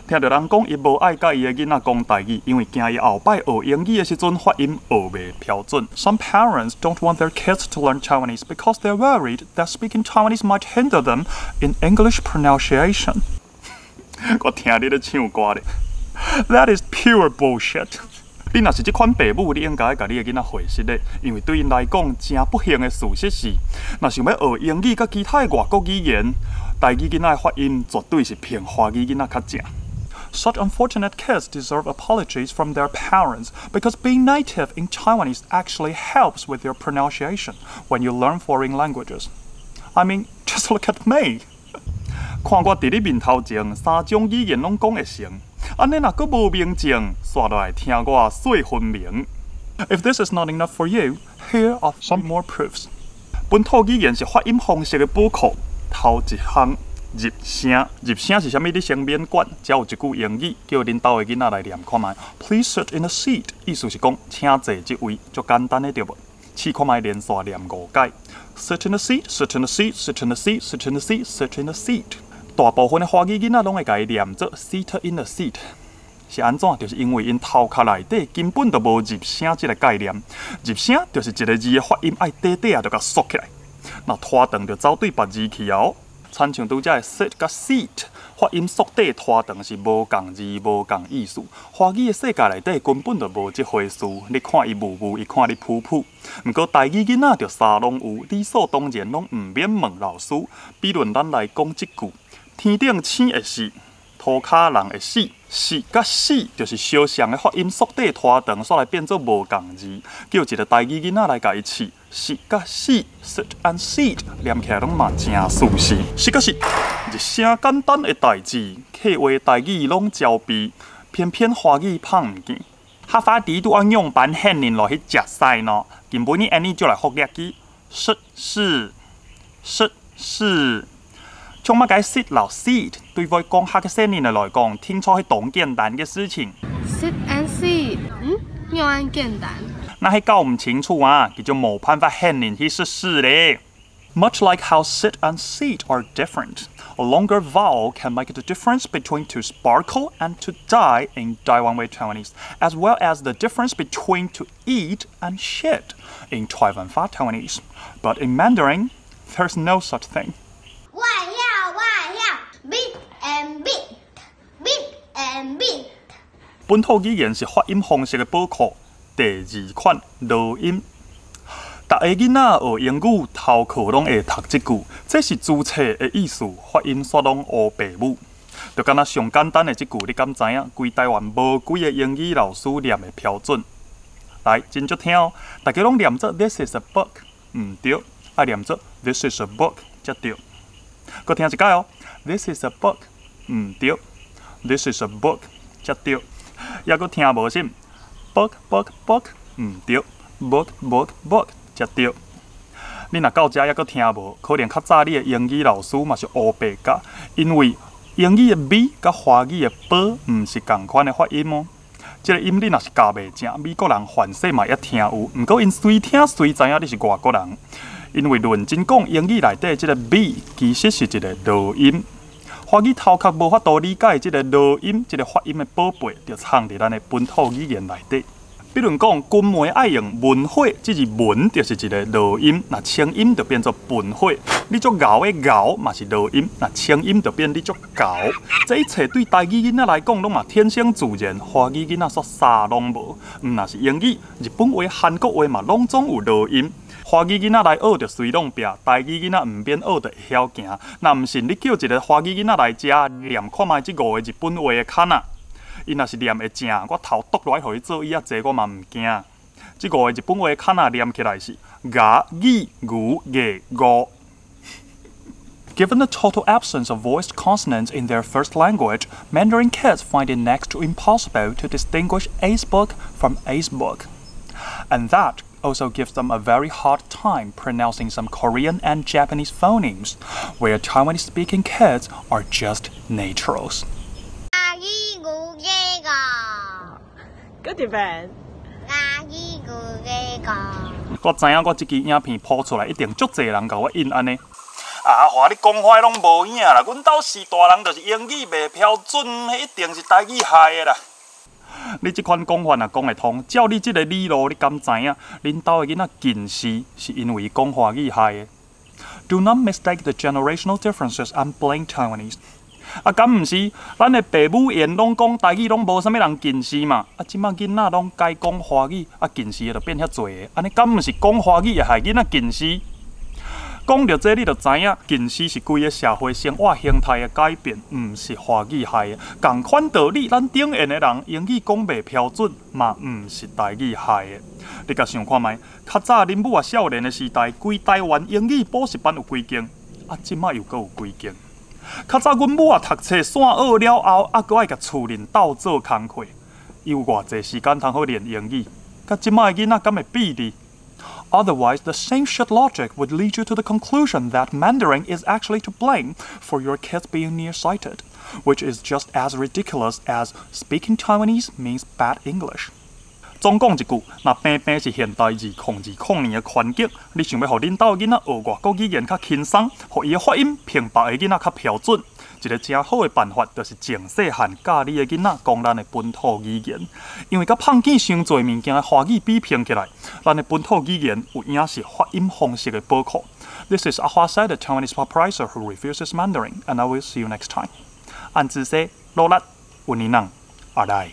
聽著人講，伊無愛佮伊的囡仔講台語，因為驚伊後擺學英語的時陣發音學袂標準。Some parents don't want their kids to learn Taiwanese because they're worried that speaking Taiwanese might hinder them in English pronunciation. 我聽你咧唱歌咧，That is pure bullshit. 你若是這款爸母，你應該共你的囡仔回實咧，因為對𪜶來講，誠不幸的事實是，若想欲學英語佮其他的外國語言，台語囡仔的發音絕對是憑華語囡仔較正。Such unfortunate kids deserve apologies from their parents because being native in Taiwanese actually helps with your pronunciation when you learn foreign languages. I mean, just look at me. 看我佇你面頭前，三種語言攏講會成，按呢若閣無明證，煞落來聽我說分明。If this is not enough for you, here are some more proofs. 本土語言是發音方式的寶庫。頭一項入聲，入聲是啥物？你先免管。遮有一句英語，叫恁兜的囡仔來念看覓。Please sit in the seat，意思是講請坐這位，足簡單的對無？試看覓連續念五擺。Sit in the seat, sit in the seat, sit in the seat, sit in the seat, sit in the seat。大部分的華語囡仔攏會共伊念做 seat in the seat，是按怎？就是因為𪜶頭殼內底根本就無入聲這个概念。入聲就是一个字的發音愛短短仔就共縮起來，若拖長就走對別字去哦。親像拄才的 sit 佮 seat，發音縮短拖長是無仝字無仝意思。華語的世界內底根本就無這回事。你看伊霧霧，伊看你噗噗。毋過台語囡仔就啥攏有，理所當然攏毋免問老師。比論咱來講這句：天頂星會死，塗跤人會死。死佮死就是相像的發音縮短拖長，煞來變做無仝字。叫一个台語囡仔來共伊試，死佮死，sit and seat，念起來攏嘛誠舒適。死佮死，一聲簡單的代誌，客話台語攏招避，偏偏華語碰毋見。客家語拄按樣板現人落去食屎喏，今晡日按呢就來復一記，食是食是。創乜解 sit 摎 seat 對會講客家人來講，聽錯係當簡單嘅事情。 Sit and seat，樣按簡單。那係搞毋清楚啊，佢就無辦法現人去實施咧。Much like how sit and seat are different, a longer vowel can make the difference between to sparkle and to die in 台灣話 Taiwanese, as well as the difference between to eat and shit in 台灣話 Taiwanese. But in Mandarin, there's no such thing. 我曉我曉，beat and beat, beat and beat。本土語言是發音方式的寶庫。第二款濁音，逐个囡仔學英語頭殼攏會讀這句，這是註冊的意思，發音煞攏烏白母。就敢若上簡單的這句，你敢知影？規台灣無幾个英語老師念會標準。來，真足聽哦，大家攏念做 This is a book，毋對，愛念做 This is a book 才對。閣聽一擺哦，This is a book，毋對，This is a book 才對。猶閣聽無是？Book book book，毋對，book book book 才對。你若到遮猶閣聽無，可能較早你的英語老師嘛是烏白教，因為英語的 b 佮華語的 b 毋是仝款的發音哦。這个音你若是教袂正，美國人凡勢嘛會聽有，毋過𪜶隨聽隨知影你是外國人。因為論真講，英語內底這个 b 其實是一个濁音。華語頭殼無法度理解這个濁音，這个發音的寶貝，就藏佇咱的本土語言內底。比如講，金門愛用文火，這字文就是一个濁音，若清音就變做文火。你足𠢕的𠢕嘛是濁音，若清音就變你足猴。這一切對台語囡仔來講，攏嘛天生自然。華語囡仔煞啥攏無，毋若是英語、日本話、韓國話嘛，攏總有濁音。華語囡仔來學就隨攏拚，台語囡仔毋免學就會曉行。若毋信，你叫一个華語囡仔來遮念看覓這五个日本話的卡那，伊若是念會正，我頭剁落來予伊做椅仔坐，我嘛毋驚。這五个日本話的卡那念起來是牙、語、牛、月、五。Given the total absence of voiced consonants in their first language, Mandarin kids find it next to impossible to distinguish A's book from A's book. And that also gives them a very hard time pronouncing some Korean and Japanese phonemes, where Taiwanese speaking kids are just naturals. 阿姨古這個，閣一遍。阿姨古這個。我知影我這支影片鋪出來，一定足濟人共我應按呢。阿華，你講話攏無影啦！阮兜四大人就是英語袂標準，彼一定是台語害的啦。你這款講法若講會通，照你這个理路，你敢知影？恁兜的囡仔近視是因為講華語害的？Do not mistake the generational differences and blame Taiwanese。啊，敢毋是？咱的爸母緣攏講台語，攏無啥物人近視嘛？啊，這擺囡仔攏改講華語，啊，近視的就變遐濟个。按呢敢毋是講華語會害囡仔近視？講著這，你就知影，近視是規个社會生活形態的改變，毋是華語害的。仝款道理，咱頂緣的人英語講袂標準，嘛毋是台語害的。你共想看覓？較早恁母仔少年的時代，規台灣英語補習班有幾間？啊，這擺又閣有幾間？較早阮母仔讀冊煞學了後，猶閣愛共厝裡鬥做工課，伊有偌濟時間通好練英語？佮這擺的囡仔敢會比哩？Otherwise, the same shit logic would lead you to the conclusion that Mandarin is actually to blame for your kids being nearsighted, which is just as ridiculous as speaking Taiwanese means bad English. 總講一句，若平平是現代2020年的環境，你想欲予恁兜的囡仔學外國語言較輕鬆，予伊的發音平白的囡仔較標準，一个誠好的辦法，就是從細漢教你的囡仔講咱的本土語言。因為佮胖見傷濟物件的華語比拼起來，咱的本土語言有影是發音方式的寶庫。This is 阿華西的 Taiwanese popurizer who refuses Mandarin, and I will see you next time. 按姿勢，努力，有你能，阿來。